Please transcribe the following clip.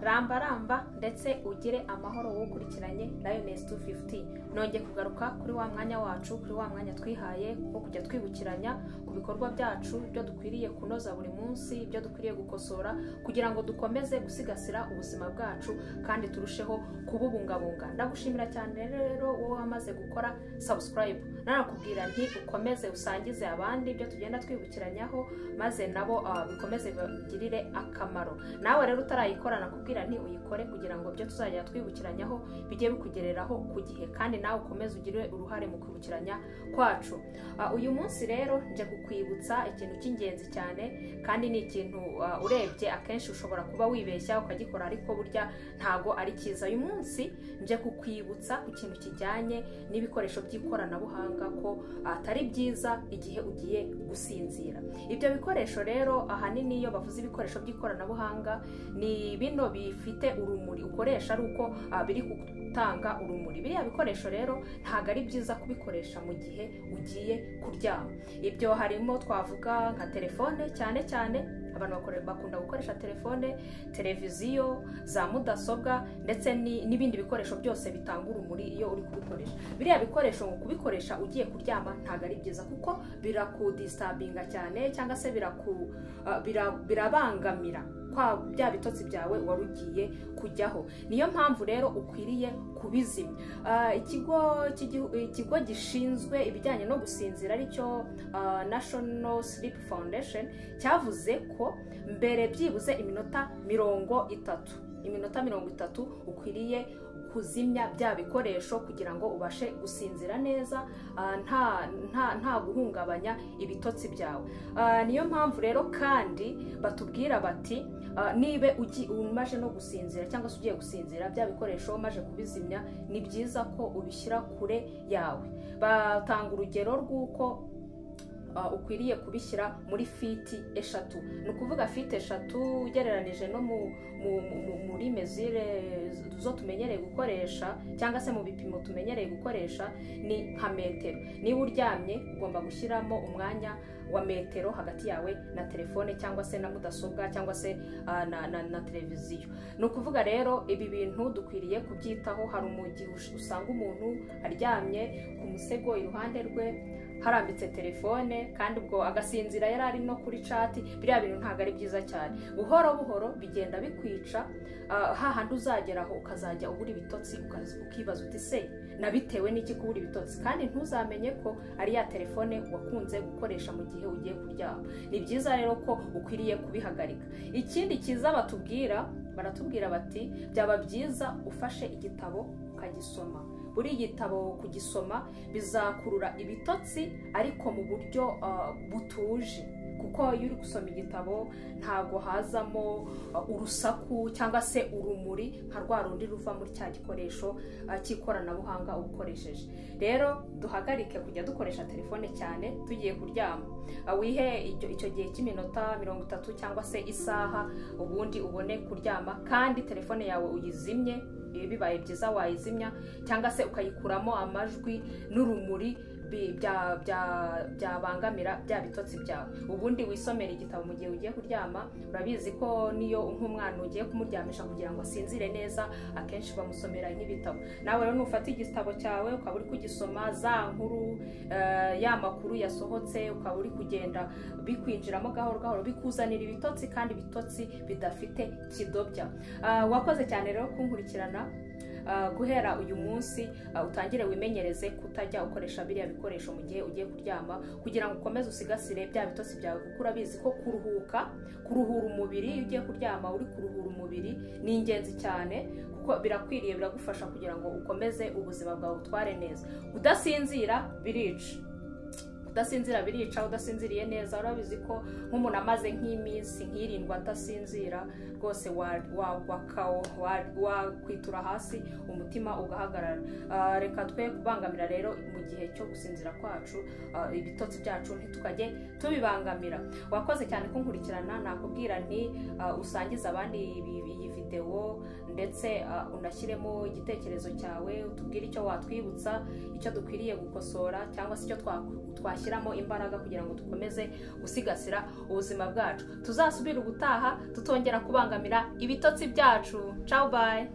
Ramba ramba ndetse ugire amahoro wowe Lioness 250. Nongeye kugaruka kuri wa mwanya wacu, kuri wa mwanya twihaye wo kujya twibukiranya ku bikorwa byacu, ibyo dukwiriye kunoza buri munsi, ibyo dukwiriye gukosora kugira ngo dukomeze gusigasira ubuzima bwacu kandi turusheho kububungabunga. Ndagushimira cyane rero wowe wamaze gukora subscribe. Narakubwira nti ukomeze usangize abandi ibyo tugenda twibukiranyaho, maze nabo bikomeze bigirire akamaro. Nawe rero utarayikora nakubwira nti uyikore kugira ngo ibyo tuzajya twibukiranyaho bijye bikugereraho ku gihe, kandi nawe ukomeze ugire uruhare mu kwibukiranya kwacu. Uyu munsi rero nje kukwibutsa ikintu cy'ingenzi cyane, kandi ni ikintu urebye akenshi ushobora kuba wibeshya ukagikora, ariko burya ntago ari cyiza. Uyu munsi nje kukwibutsa ku kintu kijyanye n'ibikoresho by'ikoranabuhanga ko atari byiza igihe ugiye gusinzira. Ibyo bikoresho rero ahanini iyo bavuze ibikoresho by'ikoranabuhanga ni bino bifite urumuri ukoresha ari uko biri gutanga urumuri. Biriya bikoresho rero ntago ari byiza kubikoresha mu gihe ugiye kuryama. Ibyo harimo twavuga nka telefone, cyane cyane abantu bakunda gukoresha telefone, televiziyo, za mudasobwa ndetse n'ibindi bikoresho byose bitanga urumuri iyo uri kubikoresha. Biriya bikoresho ngo kubikoresha ugiye kuryama ntago ari byiza, kuko birakudistabinga cyane cyangwa se birabangamira kwa bya bitotsi byawe wari ugiye kujyaho. Niyo mpamvu rero ukwiriye kubizimya. Ikigo gishinzwe ibijyanye no gusinzira aricyo National Sleep Foundation cyavuze ko mbere byibuze iminota 30, iminota 30 ukwiriye kuzimya bya bikoresho kugira ngo ubashe gusinzira neza, nta guhungabanya ibitotsi byawe. Niyo mpamvu rero kandi batubwira bati nibe umaje no gusinzira cyangwa se ugiye gusinzira, bya bikoresho umaje kubizimya ni byiza ko ubishyira kure yawe. Batanga urugero rw'uko ukwiriye kubishyira muri fiti 3. Ni ukuvuga fiti 3 ugereranije no muri mezire zo tumenyereye gukoresha cyangwa se mu bipimo tumenyereye gukoresha ni nka metero. Niba uryamye ugomba gushyiramo umwanya wa metero hagati yawe na telefone cyangwa se na mudasobwa cyangwa se na televiziyo. Ni ukuvuga rero ibi bintu dukwiriye kubyitaho. Hari umugihe usanga umuntu aryamye ku musego iruhande rwe harambitse telefone, kandi ubwo agasinzira yari ari no kuri chat. Biriya bintu ntago ari byiza cyane. Buhoro buhoro bigenda bikwica, hahandi uzageraho ukazajya ubura ibitotsi, ukibaza uti se nabitewe n'iki kubura ibitotsi, kandi ntuzamenye ko ari ya telefone wakunze gukoresha mu gihe ugiye kuryama. Ni byiza rero ko ukwiriye kubihagarika. Ikindi cyiza batubwira, baratubwira bati byaba byiza ufashe igitabo ukagisoma. Buri gitabo kugisoma bizakurura ibitotsi ariko mu buryo butuje, kuko iyo uri gusoma igitabo ntago hazamo urusaku cyangwa se urumuri nka rwa rundi ruva muri cya gikoresho cy'ikoranabuhanga ukoresheje. Rero duhagarike kujya dukoresha telefone cyane tugiye kuryama. Wihe icyo gihe cy'iminota 30 cyangwa se isaha, ubundi ubone kuryama, kandi telefone yawe uyizimye. Bibaye byiza wayizimya cyangwa se ukayikuramo amajwi n'urumuri byabangamira bya bitotsi byawe. Ubundi wisomera igitabo mu gihe ugiye kuryama. Urabizi ko niyo nk'umwana ugiye kumuryamisha kugira ngo asinzire neza akenshi bamusomera nk'ibitabo. Nawe rero nufata igitabo cyawe ukaba uri kugisoma za nkuru, ya makuru yasohotse, ukaba uri kugenda bikwinjiramo gahoro gahoro, bikuzanira ibitotsi kandi ibitotsi bidafite kidobya. Wakoze cyane rero kunkurikirana. Guhera uyu munsi utangire wimenyereze kutajya ukoresha biriya bikoresho mu gihe ugiye kuryama, kugira ngo ukomeze usigasire bya bitotsi byawe, kuko urabizi ko kuruhuka, kuruhura umubiri iyo ugiye kuryama uri kuruhura umubiri ni ingenzi cyane, kuko birakwiriye, biragufasha kugira ngo ukomeze ubuzima bwawe butware neza. Udasinzira birica, udasinzira birica. Udasinziriye neza urabizi ko nk'umuntu amaze nk'iminsi nk'irindwi adasinzira rwose wakwitura hasi umutima ugahagarara. Reka twe kubangamira rero mu gihe cyo gusinzira kwacu, ibitotsi byacu ntitukajye tubibangamira. Wakoze cyane kunkurikirana. Nakubwira nti usangize abandi iyi video, ndetse unashyiremo igitekerezo cyawe, utubwire icyo watwibutsa, icyo dukwiriye gukosora cyangwa se icyo twashyira twashyiramo imbaraga kugira ngo dukomeze gusigasira ubuzima bwacu. Tuzasubire ubutaha tutongera kubangamira ibitotsi byacu. Ciao, bye.